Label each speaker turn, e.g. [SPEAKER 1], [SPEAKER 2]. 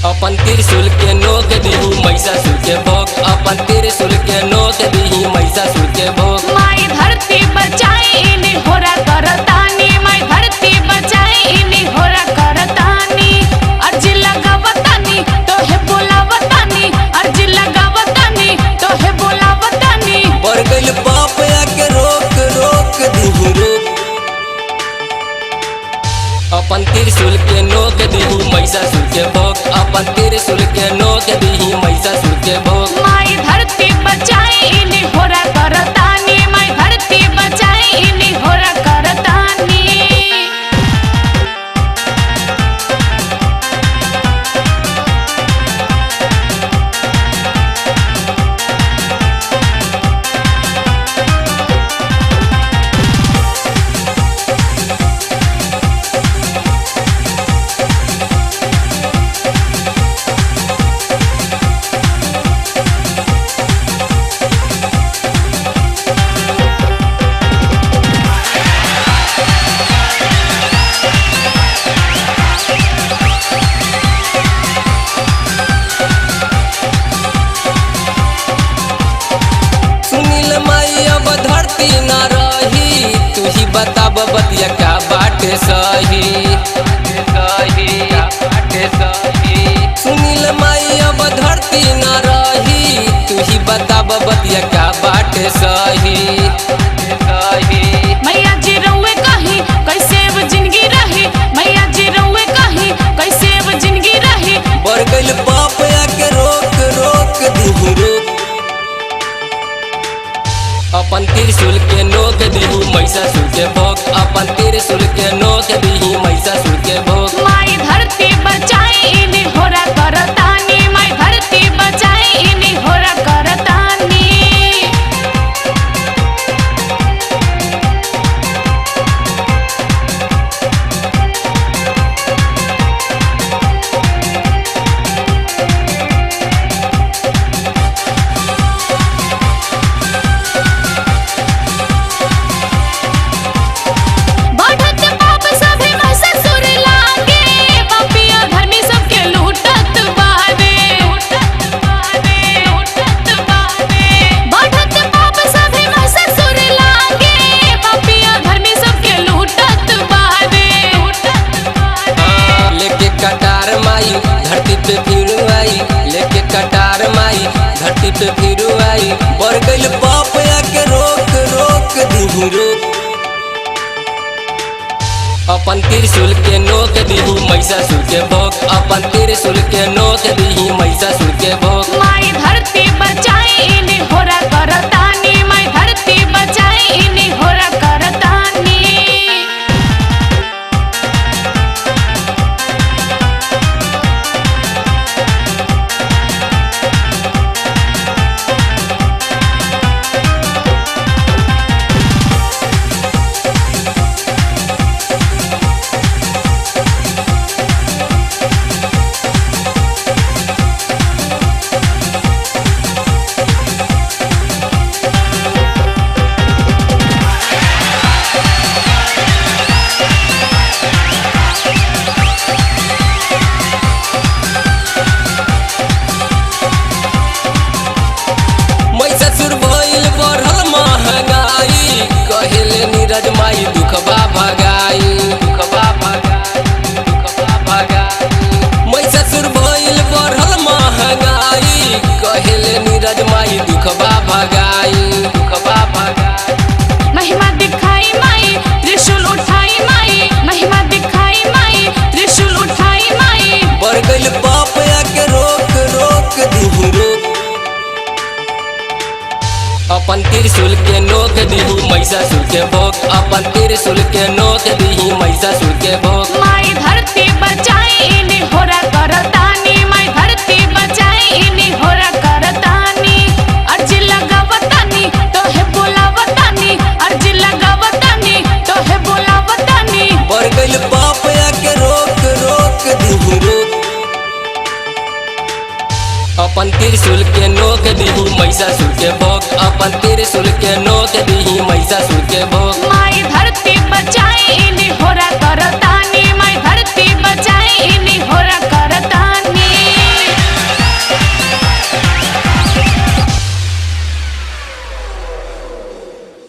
[SPEAKER 1] अपन त्रिशूल के नोक दीही महिषासुर के भोग। अपन त्रिशूल के नोक दीही महिषासुर के भोग।
[SPEAKER 2] माई धरती बचाई इन्हीं होरा करतानी, माई धरती बचाई इन्हीं होरा करतानी। अर्जी लगावतानी तोहे बोलावतानी, अर्जी लगावतानी तोहे बोलावतानी।
[SPEAKER 1] बढ़ गइल पाप आके रोक रोक दीही रोक। अपन त्रिशूल के नोक दीही महिषासुर के भोग। अपन त्रिशूल के नोक दीही महिषासुर के भोग।
[SPEAKER 2] माई धरती बचाई इन्हीं होरा करतानी, माई धरती बचाई इन्हीं होरा करतानी।
[SPEAKER 1] सुनील माई अब धरती न रही, तू ही बताब बतिया का बाटे सही। सही बाटे सही। सुनील माई अब धरती न रही, तू ही बताब बतिया का बाटे सही। सही।
[SPEAKER 2] मैया जी रउए कही कैसे अब जिंदगी रही, मैया जी रउए कही कैसे अब जिंदगी रही।
[SPEAKER 1] बढ़ गइल पाप आके रोक रोक दीही रोक। अपन त्रिशूल के नोक दीही महिषासुर के भोग। अपन त्रिशूल के नोक दीही महिषासुर के भोग।
[SPEAKER 2] माई धरती बचाई इन्हीं होरा करतानी, माई धरती बचाई इन्हीं होरा करतानी। बढ़त पाप सभे महिषासुर लागे, पापिया धर्मी सबके लूटत बावे। बढ़त पाप सभे महिषासुर लागे, पापिया धर्मी सबके लूटत बावे।
[SPEAKER 1] लेके कटार माई धरती पे फिर आई, लेके कटार माई धरती पे फिर आई। बढ़ गइल पाप आके रोक रोक दीही रोक। अपन त्रिशूल के नोक दीही महिषासुर के भोग। अपन त्रिशूल के नोक दीही महिषासुर के भोग।
[SPEAKER 2] माई धरती बचाई इन्हीं होरा करतानी, माई धरती बचाई इन्हीं होरा करतानी।
[SPEAKER 1] महिषासुर भइल बढ़ल महंगाई, कहेले नीरज माई दुखबा भगाई। दुखबा भगाई, दुखबा भगाई। महिषासुर भइल बढ़ल महंगाई, कहेले नीरज माई दुखबा भगाई। दुखबा भगाई।
[SPEAKER 2] महिमा दिखाई माई त्रिशूल उठाई माई, महिमा दिखाई माई त्रिशूल उठाई माई।
[SPEAKER 1] बढ़ गइल पाप आके रोक रोक दीही रोक। अपन त्रिशूल के नोक दीही महिषासुर के भोग। अपन त्रिशूल के नोक दीही महिषासुर के भोग।
[SPEAKER 2] माई धरती बचाई इन्हीं होरा करतानी, माई धरती बचाई इन्हीं होरा करतानी। अर्जी लगावतानी तोहे बोलावतानी, अर्जी लगावतानी तोहे बोलावतानी।
[SPEAKER 1] बढ़ गइल पाप आके रोक रोक दीही रोक। अपन त्रिशूल के नोक दीही महिषासुर के भोग। अपन त्रिशूल के नोक दीही महिषासुर के भोग।
[SPEAKER 2] माई